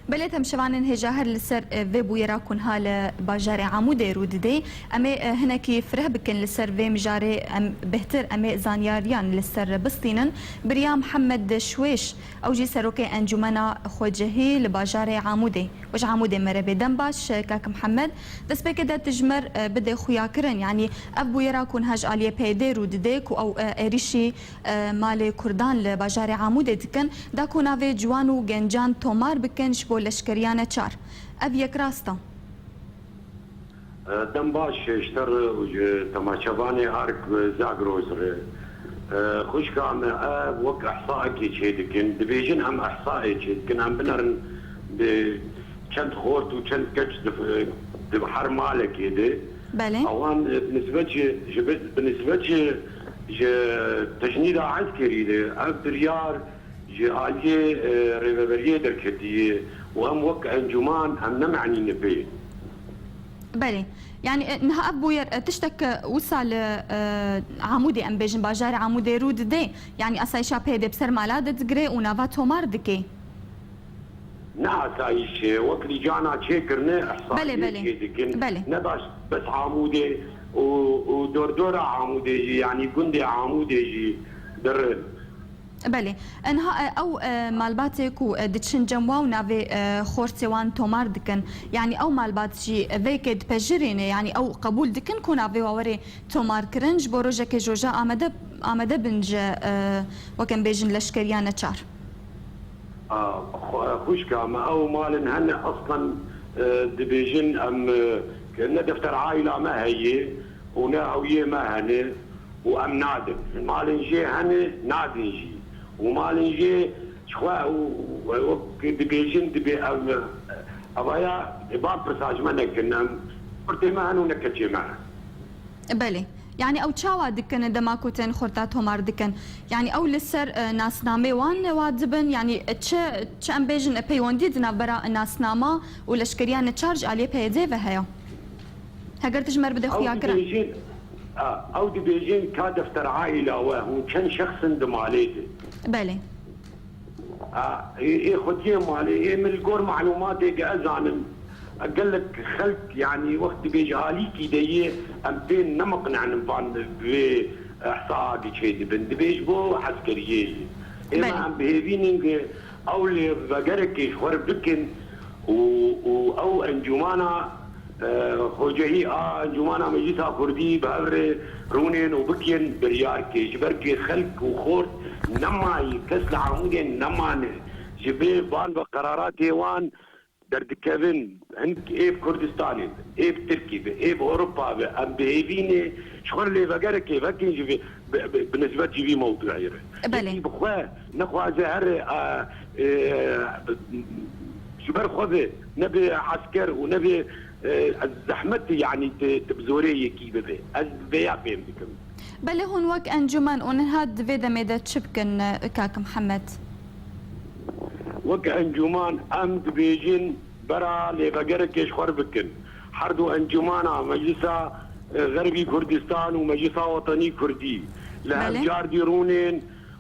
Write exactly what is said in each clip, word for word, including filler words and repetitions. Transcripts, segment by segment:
Belê, temşevanên hêja, her li ser, e, vê bûyera ku niha li bajarê Amûdê rû didê, em ê, e, hinekî fireh bikin li ser vê mijarê, em bêhtir em ê zanyariyan li ser bistînin. Biriya Mihemed Şwêş, ew jî serokê Encûmena Xwecihî li bajarê Amûdê. We ji Amûdê merhebê. Dem baş, e, kak Mihemed. Destpêkê de tu ji me re, e, bidê xuyakirin, yanî ev bûyera ku niha ji aliyê P Y D'ê rû didê, ku ew, e, êrîşî e, malê Kurdan li bajarê Amûdê dikin, da ku navê ciwan û gencan tomar bikin ji bo leşkeriya neçar. Ev yek rast e? E, dem baş ji te re û ji temaşevanê Ark Zagros re. E, xwişka me, ev wek ihsaekê çê dikin. Dibêjin em ihsaê çê dikin, em binerin bi çend xort û çend keç di, di her malekê de. Belê. Ewan, e, bi nisbet ji, ji bi, bi nisbet ji, ji tecnîda eskerî de ev biryar ji aliyê, e, rêveberiyê derketiye û em wek encûman em nemenîne pê. Belê. Yani, e, niha ev bûyer, e, tiştek, e, wisa li, e, Amûdê, em bêjin bajarê Amûdê rû didê. Yani, asayişa P Y D bi ser mala de digire û nava tomar dike. Ne asayîşê, wek lîcana çêkirine, Belê, ihsayiyê belê. Çê dikin. Belê. Ne baş bes Amûdê û, û dordora Amûdê jî, yanî gundê Amûdê jî dirin. Belê. Enha, e, ew, e, malbatê ku, e, diçin cem wa û navê, e, xortê wan tomar dikin. Yanî ew malbat jî vê yekê dipejirîne, yanî ew qebûl dikin ku navê wa were tomar kirin, ji bo rojekê joja amade, amade bin ji, e, wek em bêjin leşkeriya neçar. A, xwe-, xwişka me, ew malin hene, aslan, e, dibêjin em, e, ke ne defter aîla me heye û ne ew yê me hene û em nadin. Malin jê hene, nadin jî. Û malin jê ji xwe û, û wek dibêjin, dibê ev, evaya ban pirsa ji me nekin, em xortê me hene û ne keçê me hene. Belê. Yani ew çawa dikin dema ku tên xorta tomar dikin? Yani ew li ser, e, nasnamê wan wa dibin? Yani, e, çi, çi em bêjin, e, peywendî di navbera nasnama û leşkeriya neçar ji aliyê P Y D ve heye? Heger tu ji me re bidê Ew xuya kirin. Dibêjin, a, ew dibêjin ka defter aîla we hûn çend şexsin di malê de. Belê. A, ê, ê xwediyê malê, ê min li gor malûmatê ke ez zanim, gelek xelk, yanî wext dibêje alîkî de yê, em pê nemiqnenin van vê ihsaa dî çê dibin. Dibêj bo eskeriyê yê. Ê me Belê. Em bi hêvî nin ke ew lê vegerekê ji xwe re bikin û, û ew encûmana E, xwecehî a Encûmana Meclisa Kurdî bi hev re rûnên û bikên biryarkê, ji ber ku xelk û xort nemayî, kes li Amûdê nemane. Ji vê van ve qeraratê wan derdikevin, hin ê bi Kurdistanê be, ê bi Tirkî be, ê bi Ewropa be, em bi hêvî ne ji xwe re lêvegerekê vekin ji vê, bi, bi, bi nisbet ji vî mewdûyê re. Belê. Yekî bi xwe nexwaze here, a, e, ji ber xwe ve, ne bi esker û ne bi, e, zehmet, yanî tu, tu bi zorê yekî bibe. Ez vêya fêm dikim. Belê, hûn wek encûmen û niha di vê demê de çi bikin, kak Mihemed? Wek encûman em dibêjin bera lêvegerekê ji xwe re bikin. Her du encûmana Meclisa, e, Xerbî Kurdistan û Meclisa Wetenî Kurdî li hev Belê. Cardî rûnên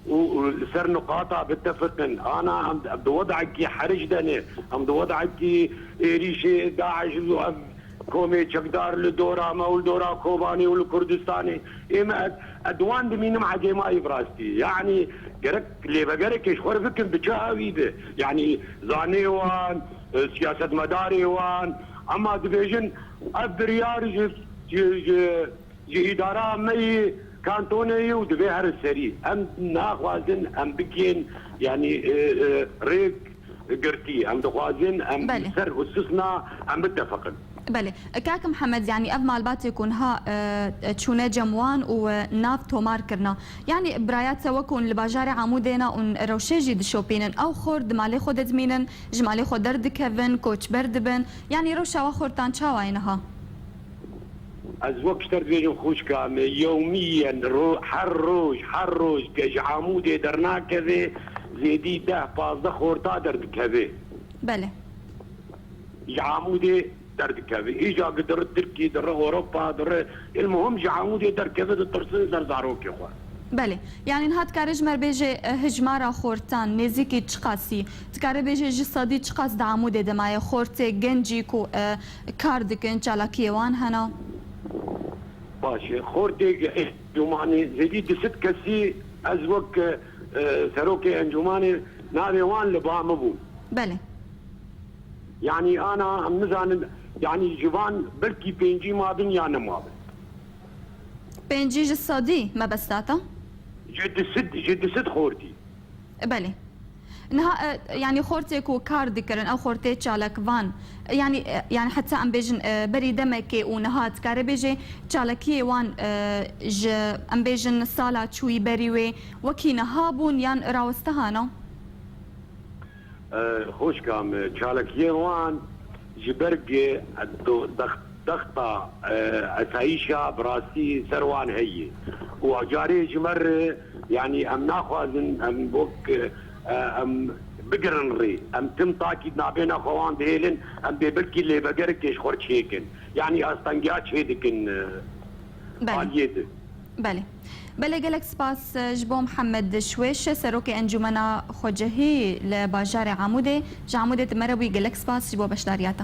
û, û li ser nuqata bitefiqin. Ana em, em di wedekî heric de ne. Em di wedekî êrîşê DAIŞ û ev komê çekdar li dora me û li dora Kobanê û li Kurdistanê. Ê me ez, ez di wan dimînim ecêmayî bi rastî. Yanî gerek lêvegerekê ji xwe re bikin bi çi awî be. Yanî zanê wan, e, siyasetmedarê wan, ema dibêjin ev biryar ji, ji, ji, ji îdara me yî kantonê yî û divê here serî. Em naxwazin em bikên, yanî, e, e, rêk girtî. Em dixwazin em Belê. Li ser hususna em bitefiqin. Belê. Kak Mihemed, yanî ev malbatê ku niha, e, çûne cem wan û, e, nav tomar kirina. Yanî biraya te wek hûn li bajarê Amûdê ne û rewşê jî dişopînin. Ew xort di malê xwe de dimînin, ji malê xwe derdikevin, koçber dibin. Yanî rewşa we xortan çawa ye niha? Ez wek ji te re dibêjim xwişka me, yewmiyen ro-, her roj, her roj ke ji Amûdê dernakeve, zêdî deh pazdeh xorta derdikeve. Belê. Ji Amûdê derdikeve. Îca ki dire Tirkî, dire Ewropa, dire, ilmuhim ji Amûdê derkeve, ditirsin ser zarokê xwe. Belê. Yanî niha dikare ji me re bêje, e, hijmara xortan nêzîkî çiqasî? Dikare bêje ji sedî çiqas di Amûdê de maye xortê gencî ku, e, kar dikin, çalakiyê wan hene? Baş e. Xortê ge-, encûmanê zêdî du sed kesî, ez wek, e, serokê encûmanê navê wan li ba min bûn. Belê. Yanî ana em nizanin, yanî ji van belkî pêncî mabin ya nemabin. Pêncî ji sedî mebesta te? Ji du sed, ji du sed xortî. Belê. Niha, e, yanî xortê ku kar dikirin, ew xortê çalakvan, e, yanî, e, yanî heta em bêjin, e, berî demekê û niha dikare bêjê çalakiyê wan, e, ji, em bêjin sala çûyî berî wê wekî niha bûn yan raweste hana? E, xwişka min, çalakiyên wan ji ber ge-, do-, dex-, dexta, e, esayîşa bi rastî ser wan heye. Û carê ji me re, yanî em naxwazin em wek, e, em bigirin rê. Em tim takî nabêna xwe wan dihêlin, em bê belkî lêvegerikê ji xwe çêkin. Yanî astengiya çêdikin, e, Belê. Aliyê di. Belê. Belê, gelek spas, e, ji bo Mihemed Şwêş, serokê Encûmena Xwecihî li bajarê Amûdê. Ji Amûdê tu me re bûyî, gelek spas ji bo beşdariya te.